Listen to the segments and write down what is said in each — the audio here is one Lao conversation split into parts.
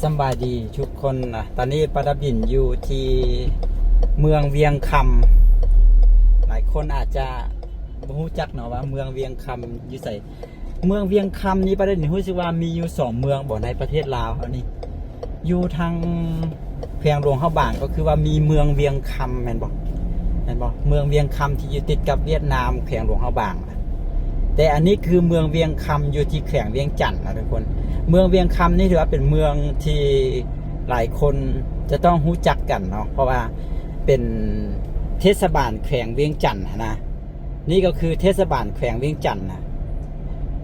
ສຳບາຍດີທຸກຄົນນະ ຕອນນີ້ປາດັບດິນຢູ່ທີ່ເມືອງວຽງຄຳ. ຫຼາຍຄົນອາດຈະບໍ່ຮູ້ຈັກເນາະວ່າເມືອງວຽງຄຳຢູ່ໃສ. ເມືອງວຽງຄຳນີ້ປາດັບດິນຮູ້ສຶກວ່າມີຢູ່ສອງເມືອງບໍ ໃນປະເທດລາວເຮົານີ້. ຢູ່ທາງແຂວງຫຼວງພະບາງ ກໍຄືວ່າມີເມືອງວຽງຄຳແມ່ນບໍ່? ແມ່ນບໍ່? ເມືອງວຽງຄຳທີ່ຢູ່ຕິດກັບຫວຽດນາມ ແຂວງຫຼວງພະບາງ. ແຕ່ອັນນີ້ຄືເມືອງວຽງຄຳ ຢູ່ທີ່ແຂວງວຽງຈັນນະທຸກຄົນ. ເມືອງວຽງຄຳນີ້ຖືວ່າເປັນເມືອງທີ່ຫຼາຍຄົນຈະຕ້ອງຮູ້ຈັກກັນເນາະ ເພາະວ່າເປັນເທດສະບານແຂວງວຽງຈັນຫັ້ນນະ. ນີ້ກໍຄືເທດສະບານແຂວງວຽງຈັນນະ.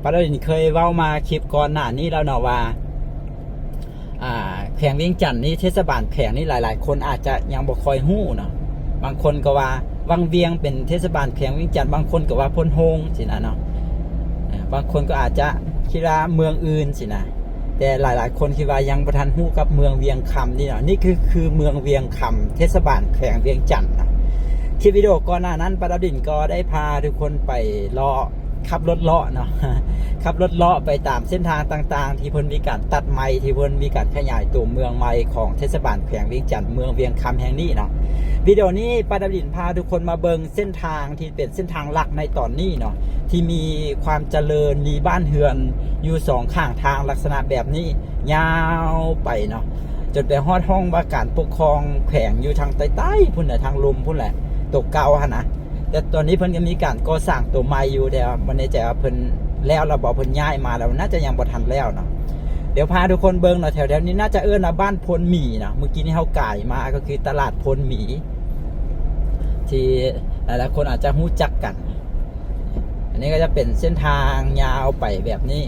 ປາດາລິນເຄີຍເວົ້າມາຄລິບກ່ອນໜ້ານີ້ແລ້ວເນາະວ່າ ອ່າ ແຂວງວຽງຈັນນີ້ ເທດສະບານແຂວງນີ້ ຫຼາຍໆຄົນອາດຈະຍັງບໍ່ຄ່ອຍຮູ້ເນາະ. ບາງຄົນກໍວ່າວັງວຽງເປັນເທດສະບານແຂວງວຽງຈັນ, ບາງຄົນກໍວ່າໂພນໂຮງຊີ້ນະເນາະ. ເອີ ບາງຄົນກໍອາດຈະຄິດວ່າເມືອງອື່ນຊີ້ນະ. ແຕ່ຫຼາຍໆຄົນຄິດວ່າຍັງບໍ່ທັນຮູ້ກັບເມືອງວຽງຄຳນີ້ເນາະ. ນີ້ຄື ຄືເມືອງວຽງຄຳ ເທດສະບານແຂວງວຽງຈັນເນາະ. ຄລິບວິດີໂອກ່ອນໜ້ານັ້ນ ປາດາວດິນກໍໄດ້ພາທຸກຄົນໄປເລາະ ຂັບລົດເລາະເນາະ ຂັບລົດເລາະໄປຕາມເສັ້ນທາງຕ່າງໆ ທີ່ເພິ່ນມີການຕັດໃໝ່ ທີ່ເພິ່ນມີການຂະຫຍາຍຕົວເມືອງໃໝ່ຂອງເທດສະບານແຂວງວຽງຈັນ ເມືອງວຽງຄຳແຫ່ງນີ້ເນາະ. ວິດີໂອນີ້ ປາດາວດິນພາທຸກຄົນມາເບິ່ງເສັ້ນທາງທີ່ເປັນເສັ້ນທາງຫຼັກໃນຕອນນີ້ເນາະ ທີ່ມີຄວາມຈະເລີນ ມີບ້ານເຮືອນຢູ່ສອງຂ້າງທາງລັກສະນະແບບນີ້ ຍາວໄປເນາະ ຈົນໄປຮອດຫ້ອງວ່າການປົກຄອງແຂວງຢູ່ທາງໃຕ້ໆພຸ້ນແຫຼະ ທາງລຸ່ມພຸ້ນແຫຼະ ໂຕເກົ່າຫັ້ນນະ. ແຕ່ຕອນນີ້ເພິ່ນກໍມີການກໍ່ສ້າງຕົວໃໝ່ຢູ່ ແຕ່ວ່າບໍ່ແນ່ໃຈວ່າເພິ່ນແລ້ວແລ້ວບໍ່ ເພິ່ນຍ້າຍມາແລ້ວ ໜ້າຈະຍັງບໍ່ທັນແລ້ວເນາະ. ດຽວພາທຸກຄົນເບິ່ງເນາະ ແຖວໆນີ້ໜ້າຈະເອີ້ນວ່າບ້ານໂພນໝີເນາະ. ມື້ກີ້ນີ້ເຮົາກາຍມາກໍຄືຕະຫຼາດໂພນໝີ ທີ່ຫຼາຍໆຄົນອາດຈະຮູ້ຈັກກັນ. ອັນນີ້ກໍຈະເປັນເສັ້ນທາງຍາວໄປແບບນີ້.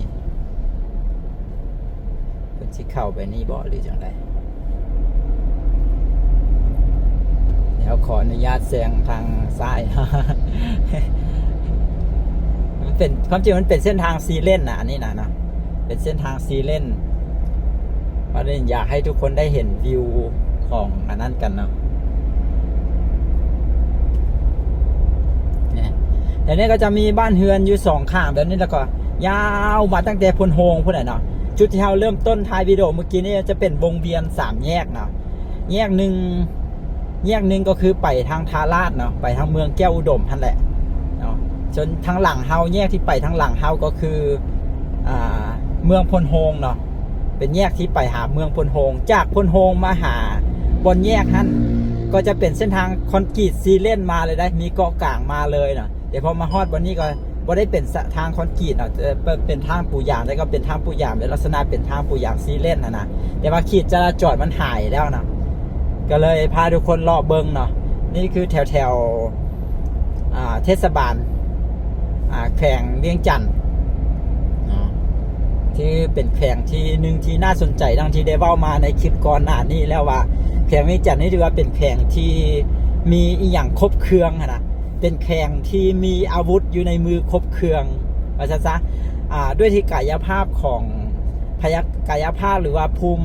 ເພິ່ນຊິເຂົ້າໄປນີ້ບໍ່ ຫຼືຈັ່ງໃດ? ດຽວຂໍອະນຸຍາດແຊງທາງຊ້າຍ. ມັນເປັນ ຄວາມຈິງມັນເປັນເສັ້ນທາງສີ່ເລນນະ ອັນນີ້ນະເນາະ ເປັນເສັ້ນທາງສີ່ເລນ. ປາດາວດິນຢາກໃຫ້ທຸກຄົນໄດ້ເຫັນວິວຂອງອັນນັ້ນກັນເນາະ. ນີ້ ແຖວນີ້ກໍຈະມີບ້ານເຮືອນຢູ່ສອງຂ້າງແບບນີ້ ແລ້ວກໍຍາວມາຕັ້ງແຕ່ໂພນໂຮງພຸ້ນແຫຼະເນາະ. ຈຸດທີ່ເຮົາເລີ່ມຕົ້ນຖ່າຍວິດີໂອມື້ກີ້ນີ້ຈະເປັນວົງວຽນສາມແຍກເນາະ. ແຍກໜຶ່ງ ແຍກໜຶ່ງກໍຄືໄປທາງທ່າລາດເນາະ ໄປທາງເມືອງແກ້ວອຸດົມຫັ້ນແຫຼະເນາະ. ສ່ວນທາງຫຼັງເຮົາ ແຍກທີ່ໄປທາງຫຼັງເຮົາກໍຄື ອ່າ ເມືອງໂພນໂຮງເນາະ ເປັນແຍກທີ່ໄປຫາເມືອງໂພນໂຮງ. ຈາກໂພນໂຮງມາຫາບ່ອນແຍກຫັ້ນ ກໍຈະເປັນເສັ້ນທາງຄອນກຣີດສີ່ເລນມາເລີຍໄດ໋ ມີເກາະກາງມາເລີຍເນາະ. ແຕ່ພໍມາຮອດບ່ອນນີ້ກໍບໍ່ໄດ້ເປັນສະ ທາງຄອນກຣີດເນາະ ເປັນທາງປູຢາງ ແຕ່ກໍເປັນທາງປູຢາງ ເປັນລັກສະນະເປັນທາງປູຢາງສີ່ເລນຫັ້ນນະ. ແຕ່ວ່າຂີດຈະລາຈອນມັນຫາຍແລ້ວເນາະ ກໍເລີຍພາທຸກຄົນເລາະເບິ່ງເນາະ. ນີ້ຄືແຖວໆ ອ່າ ເທດສະບານ ອ່າ ແຂວງວຽງຈັນເນາະ ທີ່ເປັນແຂວງທີ່ໜຶ່ງທີ່ໜ້າສົນໃຈ ດັ່ງທີ່ໄດ້ເວົ້າມາໃນຄລິບກ່ອນໜ້ານີ້ແລ້ວວ່າ ແຂວງວຽງຈັນນີ້ຖືວ່າເປັນແຂວງທີ່ມີອີ່ຫຍັງຄົບເຄື່ອງຫັ້ນນະ ເປັນແຂວງທີ່ມີອາວຸດຢູ່ໃນມືຄົບເຄື່ອງ ວ່າຊັ້ນຊະ. ອ່າ ດ້ວຍທີ່ກາຍະພາບຂອງ ພະຍາ ກາຍະພາບ ຫຼືວ່າພູມ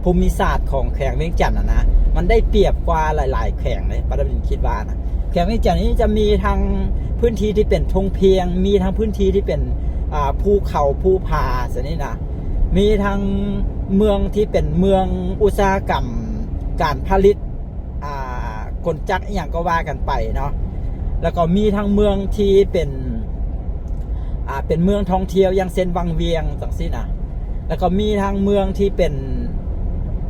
ພູມມິສາດຂອງແຂວງວຽງຈັນນະນະ ມັນໄດ້ປຽບກວ່າຫຼາຍໆແຂວງເດ້ ປາດາວດິນຄິດວ່ານະ. ແຂວງວຽງຈັນນີ້ຈະມີທັງພື້ນທີ່ທີ່ເປັນທົ່ງພຽງ ມີທັງພື້ນທີ່ທີ່ເປັນ ອ່າ ພູເຂົາພູຜາຊັ້ນນີ້ນະ ມີທັງເມືອງທີ່ເປັນເມືອງອຸດສາຫະກຳ ການຜະລິດ ອ່າ ກົນຈັກອີ່ຫຍັງກໍວ່າກັນໄປເນາະ. ແລ້ວກໍມີທັງເມືອງທີ່ເປັນ ອ່າ ເປັນເມືອງທ່ອງທ່ຽວ ຢ່າງເຊັ່ນວັງວຽງ ຈັ່ງຊີ້ນະ. ແລ້ວກໍມີທັງເມືອງທີ່ເປັນ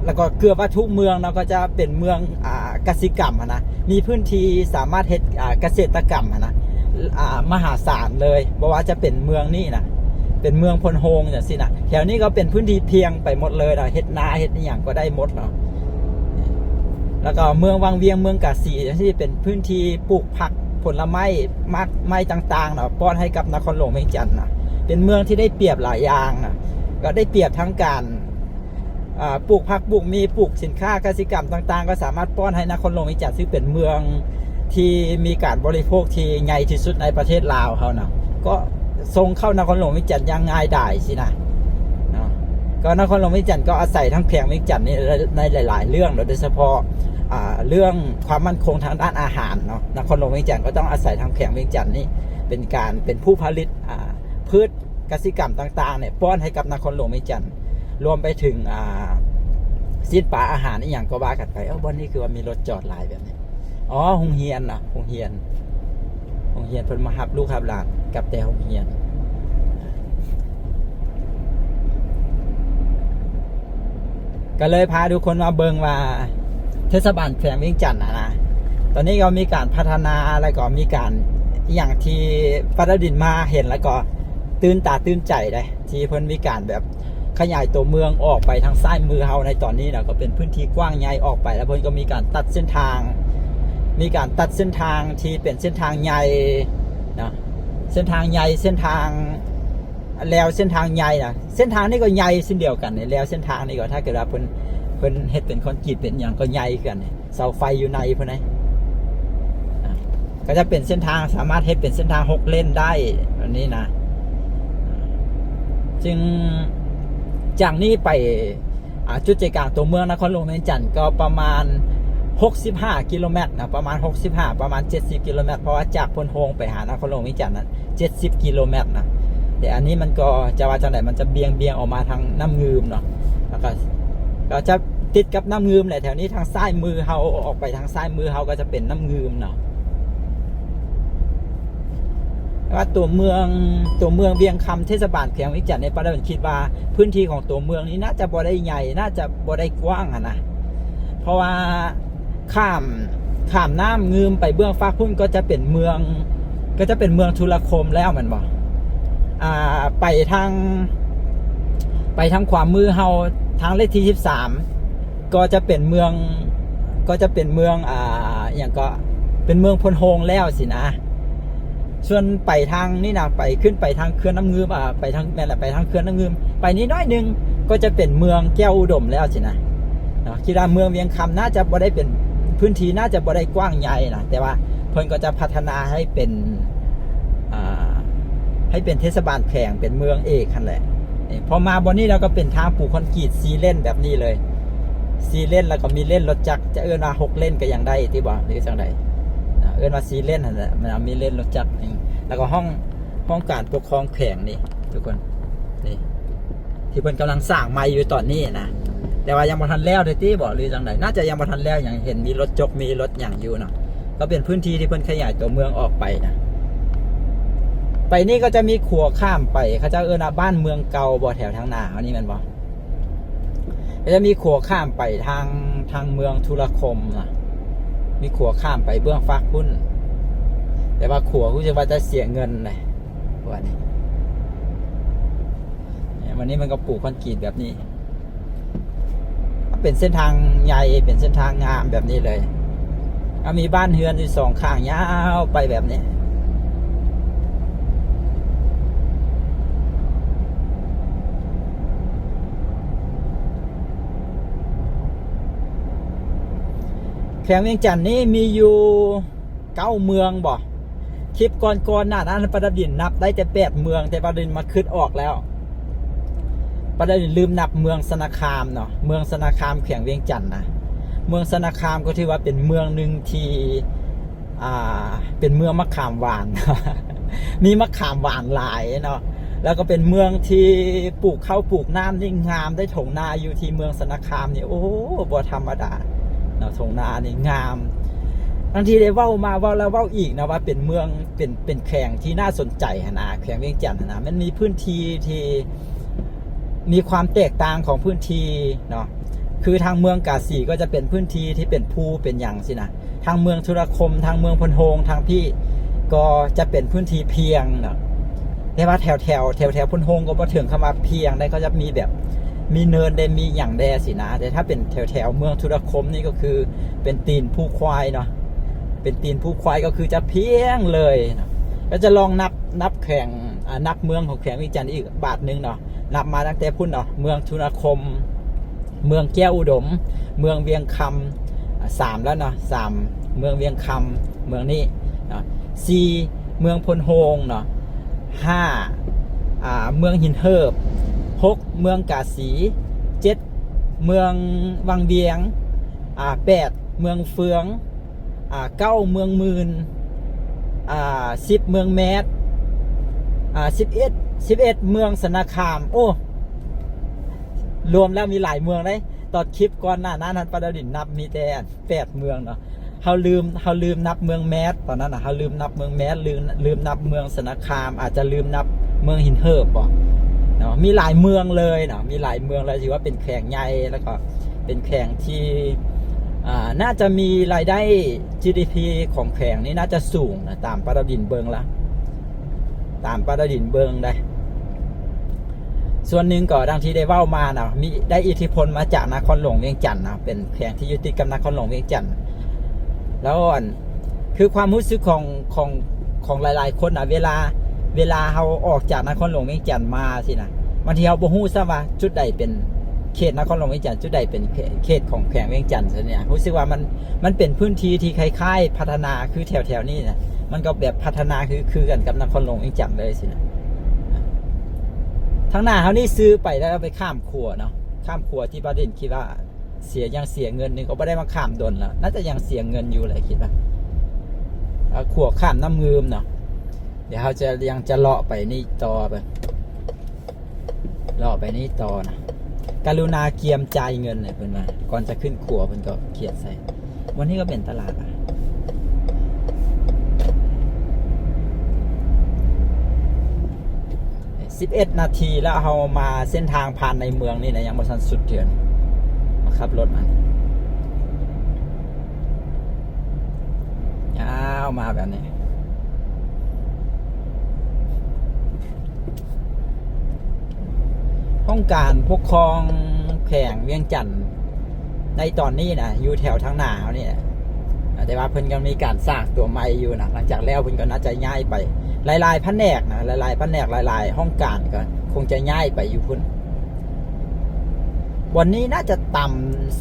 ແລ້ວກໍເກືອບວ່າທຸກເມືອງເນາະ ກໍຈະເປັນເມືອງ ອ່າ ກະສິກຳຫັ້ນນະ ມີພື້ນທີ່ສາມາດເຮັດ ອ່າ ກະເສດຕະກຳຫັ້ນນະ ອ່າ ມະຫາສານເລີຍ ບໍ່ວ່າຈະເປັນເມືອງນີ້ນະ ເປັນເມືອງໂພນໂຮງຈັ່ງຊີ້ນະ. ແຖວນີ້ກໍເປັນພື້ນທີ່ພຽງໄປໝົດເລີຍນະ ເຮັດນາເຮັດອີ່ຫຍັງກໍໄດ້ໝົດເນາະ. ແລ້ວກໍເມືອງວັງວຽງ ເມືອງກາສີຈັ່ງຊີ້ ເປັນພື້ນທີ່ປູກຜັກຜົນລະໄມ້ ໝາກໄມ້ຕ່າງໆເນາະ ປ້ອນໃຫ້ກັບນະຄອນຫຼວງວຽງຈັນນະ. ເປັນເມືອງທີ່ໄດ້ປຽບຫຼາຍຢ່າງນະ ກໍໄດ້ປຽບທັງການ ອ່າ ປູກຜັກປູກໝີ່ ປູກສິນຄ້າກະສິກຳຕ່າງໆ ກໍສາມາດປ້ອນໃຫ້ນະຄອນຫຼວງວຽງຈັນ ຊຶ່ງເປັນເມືອງທີ່ມີການບໍລິໂພກທີ່ໃຫຍ່ທີ່ສຸດໃນປະເທດລາວເຮົານະ ກໍສົ່ງເຂົ້ານະຄອນຫຼວງວຽງຈັນຢ່າງງ່າຍດາຍຊີ້ນະເນາະ. ກໍນະຄອນຫຼວງວຽງຈັນກໍອາໄສທັງແຂວງວຽງຈັນນີ້ໃນຫຼາຍໆເລື່ອງເນາະ ໂດຍສະເພາະ ອ່າ ເລື່ອງຄວາມໝັ້ນຄົງທາງດ້ານອາຫານເນາະ. ນະຄອນຫຼວງວຽງຈັນກໍຕ້ອງອາໄສທາງແຂວງວຽງຈັນນີ້ເປັນການ ເປັນຜູ້ຜະລິດ ອ່າ ພືດກະສິກຳຕ່າງໆນີ້ ປ້ອນໃຫ້ກັບນະຄອນຫຼວງວຽງຈັນ ລວມໄປເຖິງ ອ່າ ຊີ້ນປາ ອາຫານອີ່ຫຍັງກໍວ່າກັນໄປ. ເອົ້າ ບ່ອນນີ້ຄືວ່າມີລົດຈອດຫຼາຍແບບນີ້? ອໍ ໂຮງຮຽນນະ ໂຮງຮຽນ ໂຮງຮຽນ ເພິ່ນມາຮັບລູກຮັບຫຼານກັບແຕ່ໂຮງຮຽນ. ກໍເລີຍພາທຸກຄົນມາເບິ່ງວ່າ ເທດສະບານແຂວງວຽງຈັນນະນະ ຕອນນີ້ກໍມີການພັດທະນາ ແລ້ວກໍມີການອີ່ຫຍັງທີ່ປະດັບດິນມາເຫັນ ແລ້ວກໍຕື່ນຕາຕື່ນໃຈເດ້ ທີ່ເພິ່ນມີການແບບຂະຫຍາຍຕົວເມືອງອອກໄປທາງຊ້າຍມືເຮົາໃນຕອນນີ້ນະ ກໍເປັນພື້ນທີ່ກວ້າງໃຫຍ່ອອກໄປ ແລ້ວເພິ່ນກໍມີການຕັດເສັ້ນທາງ ມີການຕັດເສັ້ນທາງທີ່ເປັນເສັ້ນທາງໃຫຍ່ນະ ເສັ້ນທາງໃຫຍ່ ເສັ້ນທາງ ແລວເສັ້ນທາງໃຫຍ່ນະ ເສັ້ນທາງນີ້ກໍໃຫຍ່ເຊັ່ນດຽວກັນນີ້ ແລວເສັ້ນທາງນີ້ກໍ ຖ້າເກີດວ່າເພິ່ນ ເພິ່ນເຮັດເປັນຄອນກຣີດເປັນຫຍັງກໍໃຫຍ່ຄືກັນນີ້ ເສົາໄຟຢູ່ໃນພຸ້ນໃດ໋ ອ່າ ກໍຈະເປັນເສັ້ນທາງ ສາມາດເຮັດເປັນເສັ້ນທາງຫົກເລນໄດ້ແບບນີ້ນະ ອ່າ ຈຶ່ງຈາກນີ້ໄປ ອ່າ ຈຸດໃຈກາງຕົວເມືອງນະຄອນຫຼວງວຽງຈັນກໍປະມານຫົກສິບຫ້າກິໂລແມັດນະ ປະມານຫົກສິບຫ້າ ປະມານເຈັດສິບກິໂລແມັດ ເພາະວ່າຈາກໂພນໂຮງໄປຫານະຄອນຫຼວງວຽງຈັນນະ ເຈັດສິບກິໂລແມັດນະ ແຕ່ອັນນີ້ມັນກໍຈະວ່າຈັ່ງໃດ ມັນຈະບຽງໆອອກມາທາງນ້ຳງື່ມເນາະ ແລ້ວກໍ ກໍຈະຕິດກັບນ້ຳງື່ມແຫຼະ ແຖວນີ້ທາງຊ້າຍມືເຮົາ ອອກໄປທາງຊ້າຍມືເຮົາກໍຈະເປັນນ້ຳງື່ມເນາະ. ແຕ່ວ່າຕົວເມືອງ ຕົວເມືອງວຽງຄຳ ເທດສະບານແຂວງວຽງຈັນນີ້ ປາດາວິນຄິດວ່າພື້ນທີ່ຂອງຕົວເມືອງນີ້ໜ້າຈະບໍ່ໄດ້ໃຫຍ່ ໜ້າຈະບໍ່ໄດ້ກວ້າງຫັ້ນນະ ເພາະວ່າ ຂ້າມ ຂ້າມນ້ຳງື່ມໄປເບື້ອງຟາກພຸ້ນກໍຈະເປັນເມືອງ ກໍຈະເປັນເມືອງທຸລະຄົມແລ້ວແມ່ນບໍ່? ອ່າ ໄປທາງ ໄປທາງຂວາມືເຮົາ ທາງເລກທີສິບສາມ ກໍຈະເປັນເມືອງ ກໍຈະເປັນເມືອງ ອ່າ ອີ່ຫຍັງກໍ ເປັນເມືອງໂພນໂຮງແລ້ວຊີ້ນະ. ສ່ວນໄປທາງນີ້ນະ ໄປ ຂຶ້ນໄປທາງເຂື່ອນນ້ຳງື່ມ ອ່າ ໄປທາງ ແມ່ນແຫຼະ ໄປທາງເຂື່ອນນ້ຳງື່ມ ໄປນິດໜ້ອຍໜຶ່ງ ກໍຈະເປັນເມືອງແກ້ວອຸດົມແລ້ວຊີ້ນະເນາະ. ຄິດວ່າເມືອງວຽງຄຳໜ້າຈະບໍ່ໄດ້ເປັນ ພື້ນທີ່ໜ້າຈະບໍ່ໄດ້ກວ້າງໃຫຍ່ນະ ແຕ່ວ່າເພິ່ນກໍຈະພັດທະນາໃຫ້ເປັນ ອ່າ ໃຫ້ເປັນເທດສະບານແຂວງ ເປັນເມືອງເອກຫັ້ນແຫຼະ. ນີ້ ພໍມາບ່ອນນີ້ແລ້ວກໍເປັນທາງປູຄອນກຣີດສີ່ເລນແບບນີ້ເລີຍ ສີ່ເລນ ແລ້ວກໍມີເລນລົດຈັກ ຈະເອີ້ນວ່າຫົກເລນກໍຍັງໄດ້ຕິບໍ່ ຫຼືຈັ່ງໃດ? ອ່າ ເອີ້ນວ່າສີ່ເລນຫັ້ນແຫຼະ ມັນມີເລນລົດຈັກ ແລ້ວກໍຫ້ອງ ຫ້ອງການປົກຄອງແຂວງນີ້ທຸກຄົນ ນີ້ ທີ່ເພິ່ນກຳລັງສ້າງໃໝ່ຢູ່ຕອນນີ້ນະ ແຕ່ວ່າຍັງບໍ່ທັນແລ້ວເດ້ຕິບໍ ຫຼືຈັ່ງໃດ? ໜ້າຈະຍັງບໍ່ທັນແລ້ວ ຍັງເຫັນມີລົດຈົກ ມີລົດຫຍັງຢູ່ເນາະ. ກໍເປັນພື້ນທີ່ທີ່ເພິ່ນຂະຫຍາຍຕົວເມືອງອອກໄປນະ. ໄປນີ້ກໍຈະມີຂົວຂ້າມໄປ ເຂົາເຈົ້າເອີ້ນວ່າບ້ານເມືອງເກົ່າບໍ ແຖວທາງໜ້າເຮົານີ້ແມ່ນບໍ? ກໍຈະມີຂົວຂ້າມໄປທາງ ທາງເມືອງທຸລະຄົມນະ ມີຂົວຂ້າມໄປເບື້ອງຟາກພຸ້ນ ແຕ່ວ່າຂົວຮູ້ສຶກວ່າຈະເສຍເງິນນະ ວ່ານີ້. ວັນນີ້ມັນກໍປູຄອນກຣີດແບບນີ້ ເປັນເສັ້ນທາງໃຫຍ່ ເປັນເສັ້ນທາງງາມແບບນີ້ເລີຍ ກໍມີບ້ານເຮືອນຢູ່ສອງຂ້າງຍາວໄປແບບນີ້. ແຂວງວຽງຈັນນີ້ມີຢູ່ເກົ້າເມືອງບໍ? ຄລິບກ່ອນໆໜ້ານັ້ນ ປາດາວິນນັບໄດ້ແຕ່ແປດເມືອງ ແຕ່ປາດາວິນມາຄິດອອກແລ້ວ ປາດາວິນລືມນັບເມືອງຊະນະຄາມເນາະ ເມືອງຊະນະຄາມແຂວງວຽງຈັນນະ. ເມືອງຊະນະຄາມກໍຖືວ່າເປັນເມືອງໜຶ່ງທີ່ ອ່າ ເປັນເມືອງມະຂາມຫວານ ມີມະຂາມຫວານຫຼາຍເນາະ ແລ້ວກໍເປັນເມືອງທີ່ປູກເຂົ້າປູກນ້ຳນີ້ງາມ ໄດ້ຖົງນາຢູ່ທີ່ເມືອງຊະນະຄາມນີ້ ໂອ້ ບໍ່ທຳມະດາເນາະ ຖົງນານີ້ງາມ. ທັງທີ່ໄດ້ເວົ້າມາ ເວົ້າແລ້ວເວົ້າອີກນະ ວ່າເປັນເມືອງ ເປັນ ເປັນແຂວງທີ່ໜ້າສົນໃຈຫັ້ນນະ ແຂວງວຽງຈັນຫັ້ນນະ ມັນມີພື້ນທີ່ທີ່ ມີຄວາມແຕກຕ່າງຂອງພື້ນທີ່ເນາະ ຄືທາງເມືອງກາສີກໍຈະເປັນພື້ນທີ່ທີ່ເປັນພູເປັນຫຍັງຊີ້ນະ ທາງເມືອງທຸລະຄົມ ທາງເມືອງໂພນໂຮງ ທາງພີ້ກໍຈະເປັນພື້ນທີ່ພຽງເນາະ ແຕ່ວ່າແຖວໆ ແຖວໆໂພນໂຮງກໍບໍ່ເຖິງຄຳວ່າພຽງໃດ໋ ເຂົາຈະມີແບບ ມີເນີນແດ່ ມີຫຍັງແດ່ຊີ້ນະ ແຕ່ຖ້າເປັນແຖວໆເມືອງທຸລະຄົມນີ້ກໍຄືເປັນຕີນພູຄວາຍເນາະ ເປັນຕີນພູຄວາຍກໍຄືຈະພຽງເລີຍເນາະ. ແລ້ວຈະລອງນັບ ນັບແຂວງ ອ່າ ນັບເມືອງຂອງແຂວງວຽງຈັນອີກບາດໜຶ່ງເນາະ ນັບມາຕັ້ງແຕ່ພຸ້ນເນາະ ເມືອງທຸລະຄົມ ເມືອງແກ້ວອຸດົມ ເມືອງວຽງຄຳ ອ່າ ສາມແລ້ວເນາະ ສາມ ເມືອງວຽງຄຳ ເມືອງນີ້ເນາະ ສີ່ ເມືອງໂພນໂຮງເນາະ ຫ້າ ອ່າ ເມືອງຫີນເຫີບ ຫົກ ເມືອງກາສີ ເຈັດ ເມືອງວັງວຽງ ອ່າ ແປດ ເມືອງເຟືອງ ອ່າ ເກົ້າ ເມືອງໝື່ນ ອ່າ ສິບ ເມືອງແມດ ອ່າ ສິບເອັດ ສິບເອັດ ເມືອງຊະນະຄາມ ໂອ້ ລວມແລ້ວມີຫຼາຍເມືອງເດ້ ຕອນຄລິບກ່ອນໜ້ານັ້ນຫັ້ນ ປາດາວດິນນັບມີແຕ່ແປດເມືອງເນາະ. ເຮົາລືມ ເຮົາລືມນັບເມືອງແມດ ຕອນນັ້ນນະ ເຮົາລືມນັບເມືອງແມດ ລືມ ລືມນັບເມືອງຊະນະຄາມ ອາດຈະລືມນັບເມືອງຫີນເຫີບບໍເນາະ. ມີຫຼາຍເມືອງເລີຍເນາະ ມີຫຼາຍເມືອງເລີຍ ຖືວ່າເປັນແຂວງໃຫຍ່ ແລ້ວກໍເປັນແຂວງທີ່ ອ່າ ໜ້າຈະມີລາຍໄດ້ ຈີດີພີ ຂອງແຂວງນີ້ໜ້າຈະສູງນະ ຕາມປາດາວດິນເບິ່ງລະ ຕາມປາດາວດິນເບິ່ງໄດ໋. ສ່ວນໜຶ່ງກໍດັ່ງທີ່ໄດ້ເວົ້າມານະ ມີ ໄດ້ອິດທິພົນມາຈາກນະຄອນຫຼວງວຽງຈັນນະ ເປັນແຂວງທີ່ຢູ່ຕິດກັບນະຄອນຫຼວງວຽງຈັນ. ແລ້ວອັນ ຄືຄວາມຮູ້ສຶກຂອງ ຂອງ ຂອງຫຼາຍໆຄົນນະ ເວລາ ເວລາເຮົາອອກຈາກນະຄອນຫຼວງວຽງຈັນມາຊີ້ນະ ບາງທີເຮົາບໍ່ຮູ້ຊ້ຳວ່າຈຸດໃດເປັນເຂດນະຄອນຫຼວງວຽງຈັນ ຈຸດໃດເປັນເຂ ເຂດຂອງແຂວງວຽງຈັນຊີ້ນະ. ຮູ້ສຶກວ່າມັນ ມັນເປັນພື້ນທີ່ທີ່ຄ້າຍໆພັດທະນາ ຄືແຖວໆນີ້ນະ ມັນກໍແບບພັດທະນາຄື ຄືກັນກັບນະຄອນຫຼວງວຽງຈັນເລີຍຊີ້ນະ. ທາງໜ້າເຮົານີ້ ຊື່ໄປແລ້ວໄປຂ້າມຂົວເນາະ ຂ້າມຂົວທີ່ປາດິນຄິດວ່າເສຍ ຍັງເສຍເງິນ ນີ້ກໍບໍ່ໄດ້ມາຂ້າມດົນແລ້ວ ໜ້າຈະຍັງເສຍເງິນຢູ່ແຫຼະ ຄິດວ່າ. ເອີ ຂົວຂ້າມນ້ຳງື່ມເນາະ ດຽວເຮົາຈະ ຍັງຈະເລາະໄປນີ້ຕໍ່ ເລາະໄປນີ້ຕໍ່ນະ. ກະລຸນາກຽມຈ່າຍເງິນໃຫ້ເພິ່ນວ່າ ກ່ອນຈະຂຶ້ນຂົວ ເພິ່ນກໍຂຽນໃສ່. ວັນນີ້ກໍເປັນຕະຫຼາດອະ ສິບເອັດນາທີແລ້ວ ເຮົາມາເສັ້ນທາງຜ່ານໃນເມືອງນີ້ນະ ຍັງບໍ່ທັນສຸດເທື່ອນະ. ມາຂັບລົດມາ ຍາວມາແບບນີ້. ຫ້ອງການປົກຄອງແຂວງວຽງຈັນໃນຕອນນີ້ນະ ຢູ່ແຖວທາງໜ້າເຮົານີ້ແຫຼະ ແຕ່ວ່າເພິ່ນກໍມີການສ້າງຕົວໃໝ່ຢູ່ນະ. ຫຼັງຈາກແລ້ວເພິ່ນກໍໜ້າຈະຍ້າຍໄປ ຫຼາຍໆພະແນກນະ ຫຼາຍໆພະແນກ ຫຼາຍໆຫ້ອງການກໍຄົງຈະຍ້າຍໄປຢູ່ພຸ້ນ. ບ່ອນນີ້ໜ້າຈະຕ່ຳ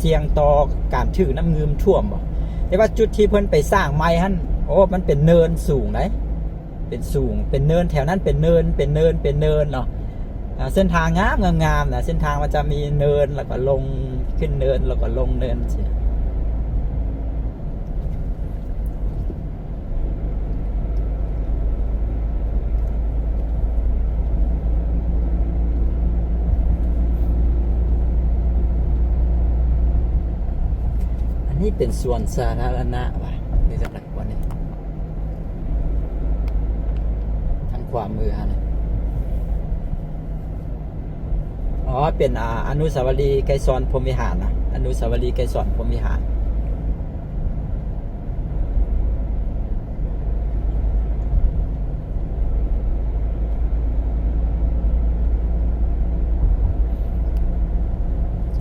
ສ່ຽງຕໍ່ການຖືກນ້ຳງື່ມຖ້ວມບໍ ແຕ່ວ່າຈຸດທີ່ເພິ່ນໄປສ້າງໃໝ່ຫັ້ນ ໂອ້ ມັນເປັນເນີນສູງໃດ໋ ເປັນສູງ ເປັນເນີນ ແຖວນັ້ນເປັນເນີນ ເປັນເນີນ ເປັນເນີນເນາະ. ອ່າ ເສັ້ນທາງງາມ ງາມໆນະ ເສັ້ນທາງມັນຈະມີເນີນ ແລ້ວກໍລົງ ຂຶ້ນເນີນ ແລ້ວກໍລົງເນີນຊີ້. ອັນນີ້ເປັນສວນສາທາລະນະຫວາ ຫຼືຈັ່ງໃດ ວັນນີ້ ທາງຂວາມືຫັ້ນນະ ອໍ ເປັນ ອ່າ ອະນຸສາວະລີໄກສອນພົມວິຫານນະ ອະນຸສາວະລີໄກສອນພົມວິຫານ.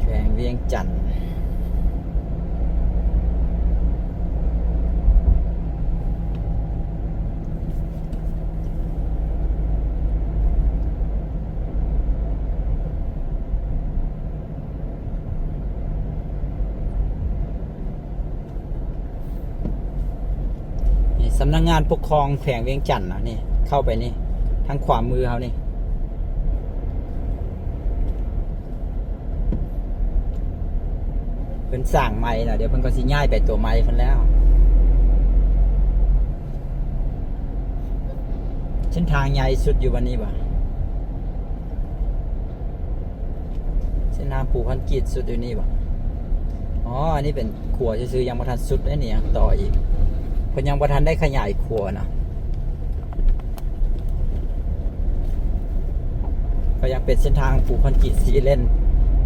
ແຂວງວຽງຈັນ. ນີ້ ສຳນັກງານປົກຄອງແຂວງວຽງຈັນນະ ນີ້ ເຂົ້າໄປນີ້ ທາງຂວາມືເຮົານີ້ ເພິ່ນສ້າງໃໝ່ລະ ດຽວເພິ່ນກໍຊິຍ້າຍໄປຕົວໃໝ່ເພິ່ນແລ້ວ. ເສັ້ນທາງໃຫຍ່ສຸດຢູ່ບ່ອນນີ້ບໍ? ເສັ້ນທາງປູຄອນກຣີດສຸດຢູ່ນີ້ບໍ? ອໍ ອັນນີ້ເປັນຂົວຊື່ໆ ຍັງບໍ່ທັນສຸດເດ້ນີ້ ຍັງຕໍ່ອີກ ເພິ່ນຍັງບໍ່ທັນໄດ້ຂະຫຍາຍຂົວນະ ກໍຍັງເປັນເສັ້ນທາງປູຄອນກຣີດສີ່ເລນ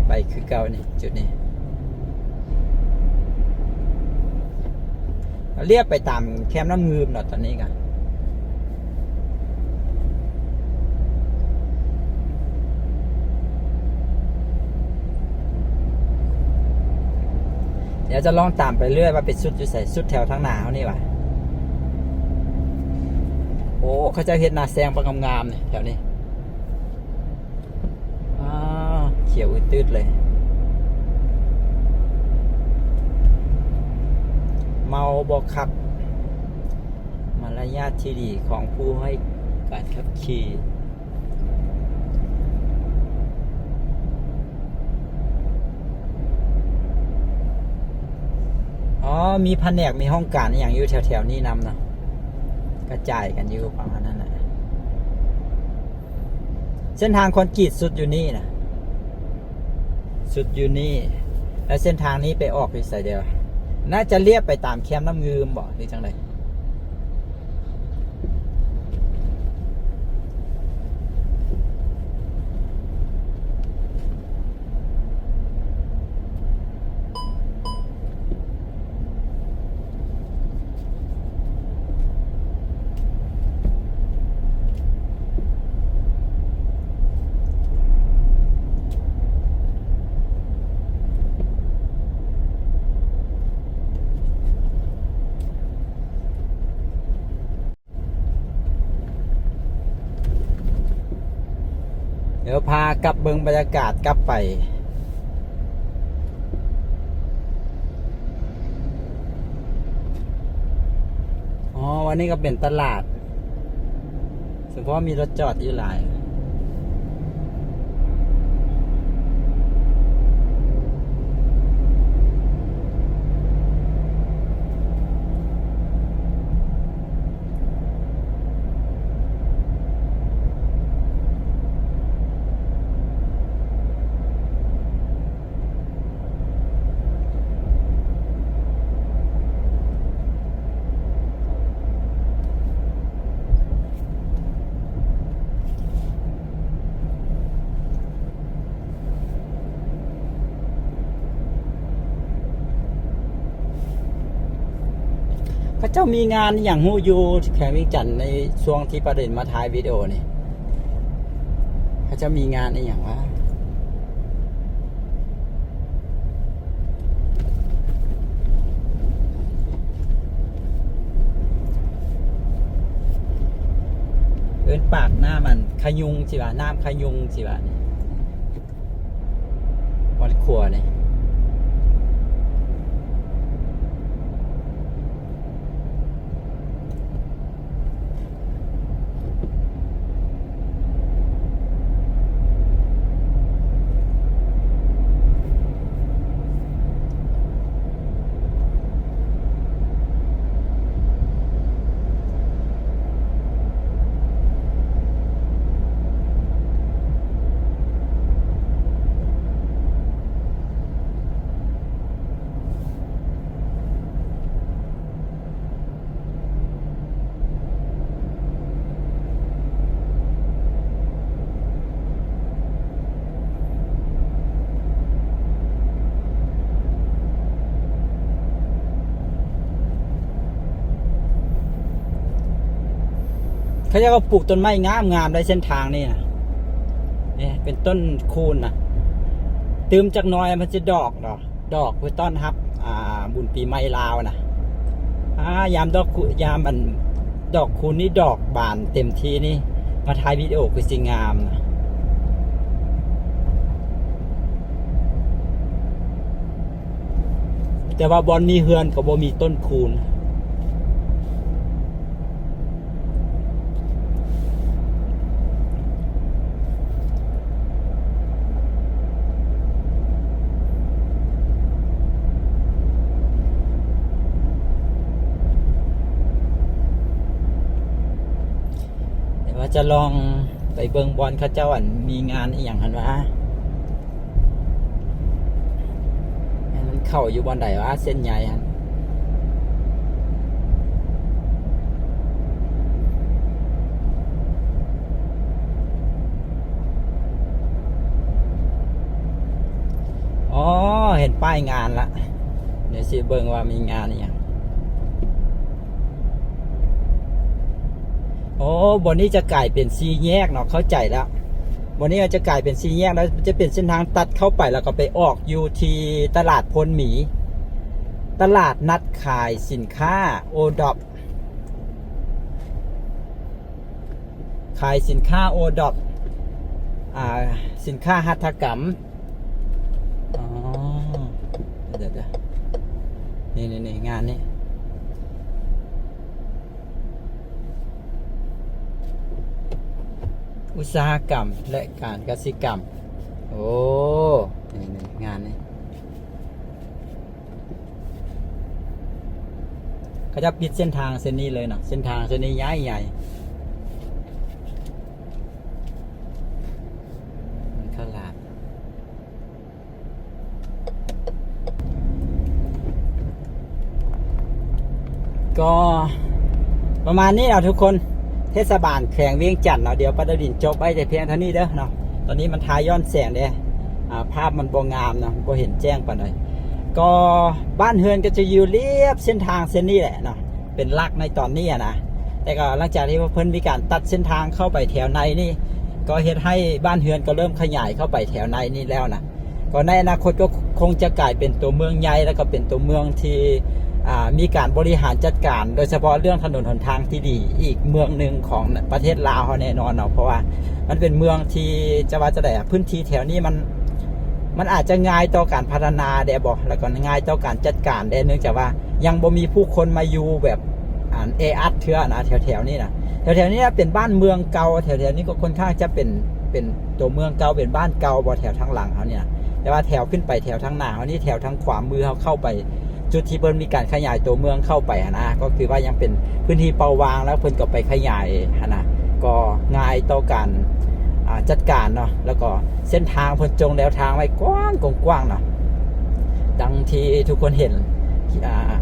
ໄປຄືເກົ່ານີ້ ຈຸດນີ້. ລຽບໄປຕາມແຄມນ້ຳງື່ມເນາະ ຕອນນີ້ກະ ດຽວຈະລອງຕາມໄປເລື້ອຍວ່າໄປສຸດຢູ່ໃສ ສຸດແຖວທາງໜ້າເຮົານີ້ຫວາ. ໂອ້ ເຂົາເຈົ້າເຮັດໜ້າແຊງບັກງາມໆນີ້ ແຖວນີ້. ອ້າ ຂຽວອືດຕືດເລີຍ. ເມົາບໍ່ຂັບ ມາລະຍາດທີ່ດີຂອງຜູ້ໃຫ້ການຂັບຂີ່. ອໍ ມີພະແນກ ມີຫ້ອງການອີ່ຫຍັງຢູ່ແຖວໆນີ້ນຳເນາະ ກະຈາຍກັນຢູ່ປະມານນັ້ນແຫຼະ. ເສັ້ນທາງຄອນກຣີດສຸດຢູ່ນີ້ນະ ສຸດຢູ່ນີ້ ແລ້ວເສັ້ນທາງນີ້ໄປອອກຢູ່ໃສແດ່ວະ? ໜ້າຈະລຽບໄປຕາມແຄມນ້ຳງື່ມບໍ ຫຼືຈັ່ງໃດ? ດຽວພາກັບເບິ່ງບັນຍາກາດກັບໄປ. ອໍ ວັນນີ້ກໍເປັນຕະຫຼາດ ສະເພາະມີລົດຈອດຢູ່ຫຼາຍ. ເຂົາເຈົ້າມີງານອີ່ຫຍັງຮູ້ຢູ່ແຂວງວຽງຈັນ ໃນຊ່ວງທີ່ປາເດັນມາຖ່າຍວິດີໂອນີ້ ເຂົາເຈົ້າມີງານອີ່ຫຍັງວະ? ເອີ້ນປາກນ້ຳອັນຂະຍຸງຊິວ່າ ນ້ຳຂະຍຸງຊິວ່ານີ້ ວັດຂົວນີ້. ເຂົາເຈົ້າກໍປູກຕົ້ນໄມ້ງາມໆ ໃນເສັ້ນທາງນີ້ນະ ນີ້ເປັນຕົ້ນຄູນນະ ຕື່ມຈັກໜ້ອຍມັນຊິດອກດອກ. ດອກເພື່ອຕ້ອນຮັບ ອ່າ ບຸນປີໃໝ່ລາວນະ. ອາ ຍາມດອກຄູ ຍາມອັນດອກຄູນນີ້ດອກບານເຕັມທີ່ນີ້ ມາຖ່າຍວິດີໂອຄືຊິງາມນະ. ແຕ່ວ່າບ່ອນມີເຮືອນກໍບໍ່ມີຕົ້ນຄູນ. ດຽວວ່າຈະລອງໄປເບິ່ງບ່ອນເຂົາເຈົ້າ ອັນ ມີງານອີ່ຫຍັງຫັ້ນຫວາ. ແມ່ນມັນເຂົ້າຢູ່ບ່ອນໃດຫວາ ເສັ້ນໃຍຫັ້ນ. ອໍ ເຫັນປ້າຍງານລະ ດຽວຊິເບິ່ງວ່າມີງານອີ່ຫຍັງ. ໂອ້ ບ່ອນນີ້ຈະກາຍເປັນສີ່ແຍກເນາະ ເຂົ້າໃຈແລ້ວ. ບ່ອນນີ້ຈະກາຍເປັນສີ່ແຍກ ແລ້ວຈະເປັນເສັ້ນທາງຕັດເຂົ້າໄປ ແລ້ວກໍໄປອອກຢູ່ທີ່ຕະຫຼາດໂພນໝີ ຕະຫຼາດນັດຂາຍສິນຄ້າໂອດອບ ຂາຍສິນຄ້າໂອດອບ ອ່າ ສິນຄ້າຫັດຖະກຳ. ອໍ ດຽວໆໆ ນີ້ໆໆ ງານນີ້ ອຸດສາຫະກຳ ແລະ ການກະສິກຳ. ໂອ້ ນີ້ໆ ງານນີ້ ເຂົາເຈົ້າປິດເສັ້ນທາງເສັ້ນນີ້ເລີຍເນາະ ເສັ້ນທາງເສັ້ນນີ້ໃຫຍ່ໆ ມັນຂະຫຼາດ. ກໍປະມານນີ້ເນາະທຸກຄົນ ເທດສະບານແຂວງວຽງຈັນເນາະ. ດຽວປາດາວດິນຈົບໄວ້ແຕ່ພຽງເທົ່ານີ້ເດີເນາະ. ຕອນນີ້ມັນຖ່າຍຍ້ອນແສງເດ້ ອາ ພາບມັນບໍ່ງາມເນາະ ບໍ່ເຫັນແຈ້ງປານໃດ. ກໍບ້ານເຮືອນກໍຈະຢູ່ລຽບເສັ້ນທາງເສັ້ນນີ້ແຫຼະເນາະ ເປັນຫຼັກໃນຕອນນີ້ອະນະ. ແຕ່ກໍຫຼັງຈາກທີ່ວ່າເພິ່ນມີການຕັດເສັ້ນທາງເຂົ້າໄປແຖວໃນນີ້ ກໍເຮັດໃຫ້ບ້ານເຮືອນກໍເລີ່ມຂະຫຍາຍເຂົ້າໄປແຖວໃນນີ້ແລ້ວນະ. ກໍໃນອະນາຄົດກໍຄົງຈະກາຍເປັນຕົວເມືອງໃຫຍ່ ແລ້ວກໍເປັນຕົວເມືອງທີ່ ອາ ມີການບໍລິຫານຈັດການ ໂດຍສະເພາະເລື່ອງຖະໜົນຫົນທາງທີ່ດີ ອີກເມືອງໜຶ່ງຂອງປະເທດລາວເຮົາແນ່ນອນເນາະ. ເພາະວ່າມັນເປັນເມືອງທີ່ ຈະວ່າຈັ່ງໃດອະ ພື້ນທີ່ແຖວນີ້ມັນ ມັນອາດຈະງ່າຍຕໍ່ການພັດທະນາແດ່ບໍ ແລ້ວກໍງ່າຍຕໍ່ການຈັດການແດ່ ເນື່ອງຈາກວ່າຍັງບໍ່ມີຜູ້ຄົນມາຢູ່ແບບ ອັນ ແອອັດເທື່ອນະ ແຖວໆນີ້ນະ. ແຖວໆນີ້ນະເປັນບ້ານເມືອງເກົ່າ ແຖວໆນີ້ກໍຄ່ອນຂ້າງຈະເປັນ ເປັນຕົວເມືອງເກົ່າ ເປັນບ້ານເກົ່າບໍ ແຖວທາງຫຼັງເຮົານີ້ນະ. ແຕ່ວ່າແຖວຂຶ້ນໄປແຖວທາງໜ້າເຮົານີ້ ແຖວທາງຂວາມືເຮົາເຂົ້າໄປ ຈຸດທີ່ເພິ່ນມີການຂະຫຍາຍຕົວເມືອງເຂົ້າໄປຫັ້ນນະ ກໍຄືວ່າຍັງເປັນພື້ນທີ່ເປົ່າວ່າງ ແລ້ວເພິ່ນກໍໄປຂະຫຍາຍຫັ້ນນະ ກໍງ່າຍຕໍ່ການ ອາ ຈັດການເນາະ. ແລ້ວກໍເສັ້ນທາງເພິ່ນຈົ່ງແນວທາງໄວ້ກວ້າງໆ ເນາະ ດັ່ງທີ່ທຸກຄົນເຫັນ ອາ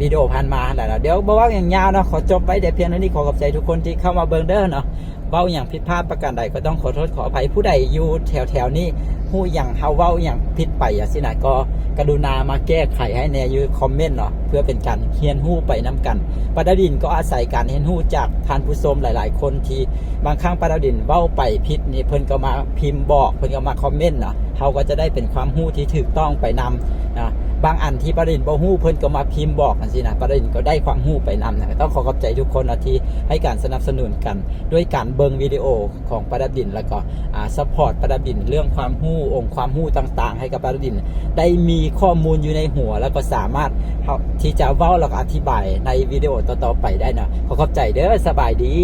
ວິດີໂອຜ່ານມາຫັ້ນແຫຼະເນາະ. ດຽວບໍ່ເວົ້າຫຍັງຍາວເນາະ ຂໍຈົບໄວ້ແຕ່ພຽງເທົ່ານີ້. ຂໍຂອບໃຈທຸກຄົນທີ່ເຂົ້າມາເບິ່ງເດີເນາະ. ເວົ້າຫຍັງຜິດພາດປະການໃດກໍຕ້ອງຂໍໂທດຂໍອະໄພ. ຜູ້ໃດຢູ່ແຖວໆນີ້ ຮູ້ຫຍັງເຮົາເວົ້າຫຍັງຜິດໄປຈັ່ງຊີ້ນະ ກໍກະລຸນາມາແກ້ໄຂໃຫ້ແດ່ຢູ່ຄອມເມັນເນາະ ເພື່ອເປັນການຮຽນຮູ້ໄປນຳກັນ. ປາດາວດິນກໍອາໄສການຮຽນຮູ້ຈາກທ່ານຜູ້ຊົມຫຼາຍໆຄົນ ທີ່ບາງຄັ້ງປາດາວດິນເວົ້າໄປຜິດນີ້ ເພິ່ນກໍມາພິມບອກ ເພິ່ນກໍມາຄອມເມັນເນາະ. ເຮົາກໍຈະໄດ້ເປັນຄວາມຮູ້ທີ່ຖືກຕ້ອງໄປນຳເນາະ. ບາງອັນທີ່ປາດາວດິນບໍ່ຮູ້ ເພິ່ນກໍມາພິມບອກຈັ່ງຊີ້ນະ ປາດາວດິນກໍໄດ້ຄວາມຮູ້ໄປນຳນະ. ກໍຕ້ອງຂໍຂອບໃຈທຸກຄົນເນາະ ທີ່ໃຫ້ການສະໜັບສະໜູນກັນ ດ້ວຍການເບິ່ງວິດີໂອຂອງປາດາວດິນ ແລ້ວກໍ ອາ ຊັບພອດປາດາວດິນເລື່ອງຄວາມຮູ້ ອົງຄວາມຮູ້ຕ່າງໆ ໃຫ້ກັບປາດາວດິນໄດ້ມີຂໍ້ມູນຢູ່ໃນຫົວ ແລ້ວກໍສາມາດເຮົາທີ່ຈະເວົ້າ ແລ້ວກໍອະທິບາຍໃນວິດີໂອຕໍ່ໆໄປໄດ້ເນາະ. ຂໍຂອບໃຈເດີ ສະບາຍດີ.